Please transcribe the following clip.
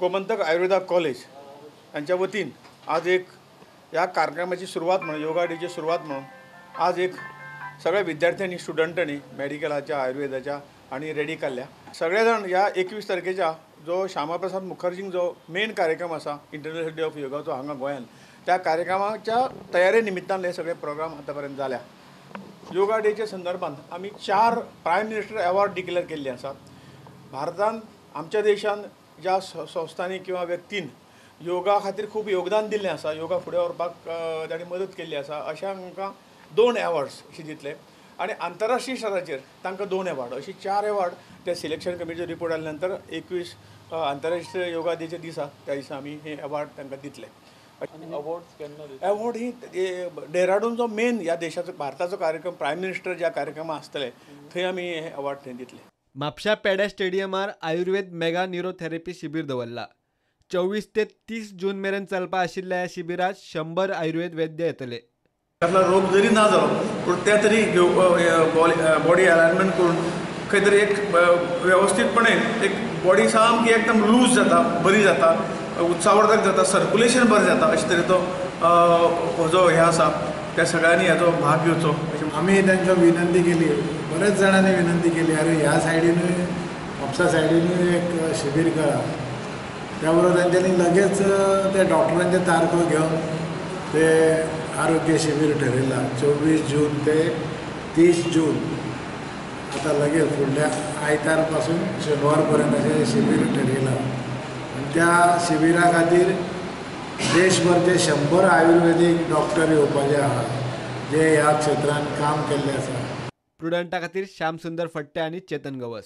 Gomantak Ayurveda college यांच्या वतीन आज एक ह्या कार्यक्रमाची सुरवात म्हणून, योगा डेची सुरवात म्हणून आज एक सगळ्या विद्यार्थ्यांनी, स्टुडंटांनी मेडिकलाच्या, आयुर्वेदाच्या आणि रेडी केल्ल्या सगळे जाण ह्या 21 तारखेच्या जो श्यामाप्रसाद मुखर्जींक जो मेन कार्यक्रम आसा इंटरनॅशनल डे ऑफ योगाचो हांगा गोंयान, त्या कार्यक्रमाच्या तयारे निमित्तान हे सगळे प्रोग्राम आतां पर्यंत जाल्या. योगा डेच्या संदर्भात आमी 4 प्रायम मिनिस्टर अवॉर्ड डिक्लेअर केल्ले आसात. भारतान, आमच्या देशान ज्या संस्थांनी किंवा व्यक्तीन योगा खातीर खूब योगदान दिल्लें आसा, योगा फुडें व्हरपाक तांणी मदत केल्ली आसा, अशांकां 2 अवॉर्ड्स अशे दितले आनी आंतरराष्ट्रीय स्तराचेर तांकां 2 अवॉर्ड, अशी 4 अवॉर्ड त्या सिलेक्शन कमिटीचो रिपोर्ट आयल्या नंतर 21 आंतरराष्ट्रीय योगा डेच्या दिसा, त्या दिसा आमी हे अवॉर्ड तांकां दितले. अवॉर्ड ही डेहराडूनचो मेन ह्या देशाचो, भारताचो कार्यक्रम, प्रायम मिनिस्टर ज्या कार्यक्रमा आसतले थंय आमी हे अवॉर्ड थंय दितले. म्हापशा पेड्या स्टेडियमार आयुर्वेद मेगा न्युरोथेरपी शिबीर दवरला. 24 ते 30 जून मेरेन चलपा आशिल्ल्या ह्या शिबिरात 100 आयुर्वेद वैद्य येतले. आपला रोग जरी ना जालो पूण ते तरी बॉडी अलायनमेंट करून खंय तरी एक वेवस्थीतपणे एक बॉडी सामकी एकदम लूज जाता, बरी जाता, उत्साहवर्धक जाता, सर्कुलेशन बरें जाता. अशे तरेचो हो जो हें आसा त्या सगळ्यांनी हेजो भाग घेवचो. आमी तांकां विनंती केली, बऱ्याच जाणांनी विनंती केली, अरे ह्या सायडीनूय, म्हापसा सायडीनूय एक शिबीर करा. त्या बरोबर तांच्यांनी लगेच त्या डॉक्टरांचे तारखो घेवन ते आरोग्य शिबीर ठरयलां. 24 जून ते 30 जून, आतां लगेच फुडल्या आयतार पासून शेनवार पर्यंत अशें शिबीर ठरयलां. आनी त्या शिबिरा खातीर देशभरचे 100 आयुर्वेदीक डॉक्टर येवपाचे आहा, जे ह्या क्षेत्रांत काम केल्ले आसा. प्रुडंटा खातीर श्याम सुंदर फट्टे आनी चेतन गवस.